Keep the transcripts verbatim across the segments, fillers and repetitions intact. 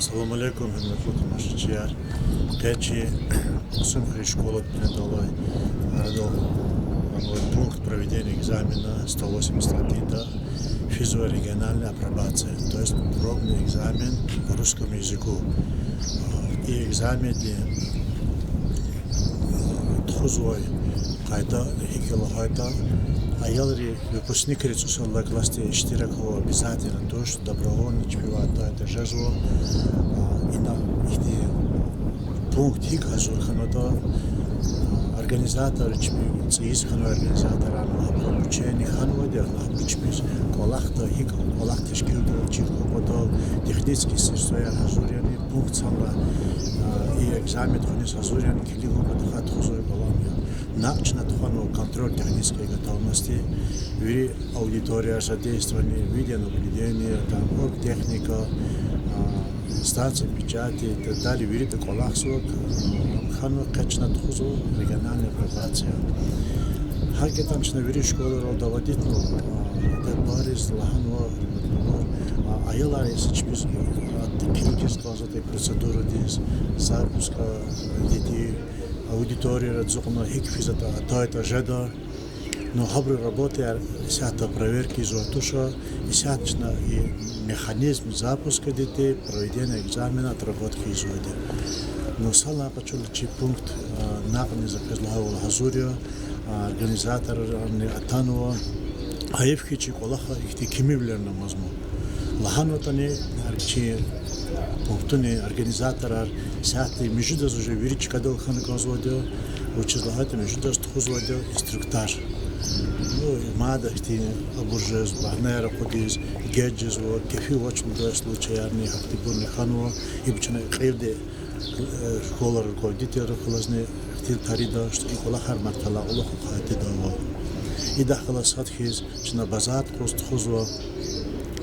Салам алейкум, гьуьрметлу тамашачияр. Къе чи Кьасумхуьруьн школадин бинедалай арадал авай пункт проведения экзамена сто восемьдесят один-да физва региональная апробация, то есть пробный экзамен по русскому языку. И экзамендин тухузвай къайда гьикӀ я лагьайтӀа, аялри, выпускникри цӀусад лагьай классди иштирак авун обязательно туш, добровольно чпивай атайди жезва. Ина ихьтин пункт гьикӀ гьазур хьанватӀа, организатор чпи цӀийиз хьанвай организаторар, гьабуру обучение хьанвайди я, гьабуру чпиз кӀвалахда, гьикӀ кӀвалах тешкилда, чир хьун патал, технический средстваяр гьазур яни, пункт санлай и экзамен тухуниз гьазур яни килигун патахъай тухузвай кӀвалах я. Накь чна тухванва контроль технической готовности, вири аудиторияр задействованы, видеонаблюдение, там, оргтехника, станция печати и так далее, вирида кӀвалахзава, ам хьанва, къе чна тухузва региональная апробация. ГьакӀ ятӀани чна вири школайрал доводитьнава, а, регьберриз лагьанва, гьуьрметлубур, а, аялар, если чпиз, а, килигиз кӀанзаватӀа и процедурадиз, запуска детей, аудиторияр ацукьна, гьикӀ физватӀа, атайтӀа жеда. Ну, гьабурун работаяр исятда проверка ийизвай туш, исятда чна и механизм запуска детей, проведения экзамена отработка ийизвайди. Ну, санлай къачурла чи пункт, а, накьни, за квез лагьайвал, гьазур я, а, организаторарни атанва. Гьайиф хьи, чи кӀвалахар ихьтин кимивилерни амазма. ЛагьанватӀани, гьар чи пунктунин организаторар исятда муьжуьдаз уже вири чкадал хьана кӀанзавайди я, вучиз лагьайтӀа муьжуьдаз тухузвайди я инструктаж. Ну, мад ихьтин абур жез, багьнаяр акъудиз, геж жезва, кефи авач лугьудай случаярни, гьахьтинбурни хьанва, ибур чна кьилди, э, школа руководителрихъ галазни ихтилат ийида, что и кӀвалахар мад кьиле кьулухъ ахъайдайвал. Идахъ галаз сад хьиз чна базар юкъуз тухузва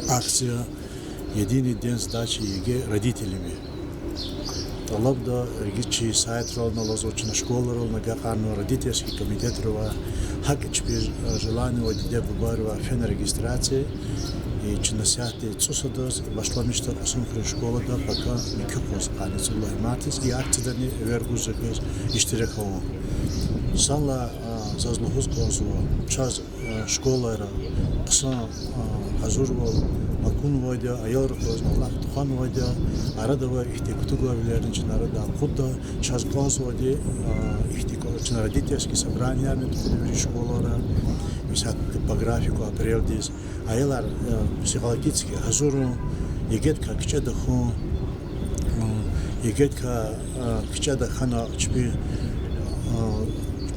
акция Единый день сдачи ЕГЭ родителями. ТӀалабда, гьа чи сайтрални алазва, чна школайрални агакьарнава, родительский комитетривай, гьакӀ чпи, э, желание авай диде-бубайривай фена регистрация. И чна сятда цӀусадаз башламишда Кьасумхуьруьн школада, пака муькуь къуз къанни цӀуд лагьай мартдиз и акциядани эвер гуз, за квез иштирак авун. Санлай, а, заз лугьуз кӀанзава, чаз, а, школайра хъсан, а, гьазурвал акунвайди я, аялрихъ галаз алахъ тухванвайди я, арада авай ихьтин кутугвилерни чна арадай акъудда, чаз кӀанзавайди, а, ихьтин кӀва-, чна родительский собраниеярни тухуда вири школайра, исятда по графику апрелдиз. Аялар, э, психологически гьазурун, ЕГЭдикай кичӀе тахьун, м, ЕГЭдикай, э, кичӀе тахьана чпи, э,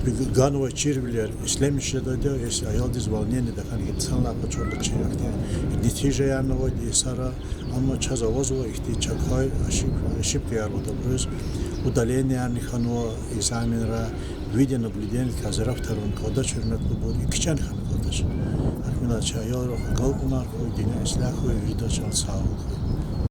чпи ганвай чирвилер ишлемиш жедайди я, если аялдиз волнение тахьана, санлай къачурла чи ахьтин нетижаярни авайди я сара, амма чаз авазва ихьтин чакай ошиб-, ошибкаяр авайди абуруз, удалениеярни хьанва экзаменра, видеонаблюдениедикай зарафатар авун кӀандач, гьуьрметлубур, и кичӀе хьана кӀандач. Гьакминал чи аялрихъ агалкьунар хьуй, дуьнья ислягь хьуй, виридаз чан сагъвал хьуй.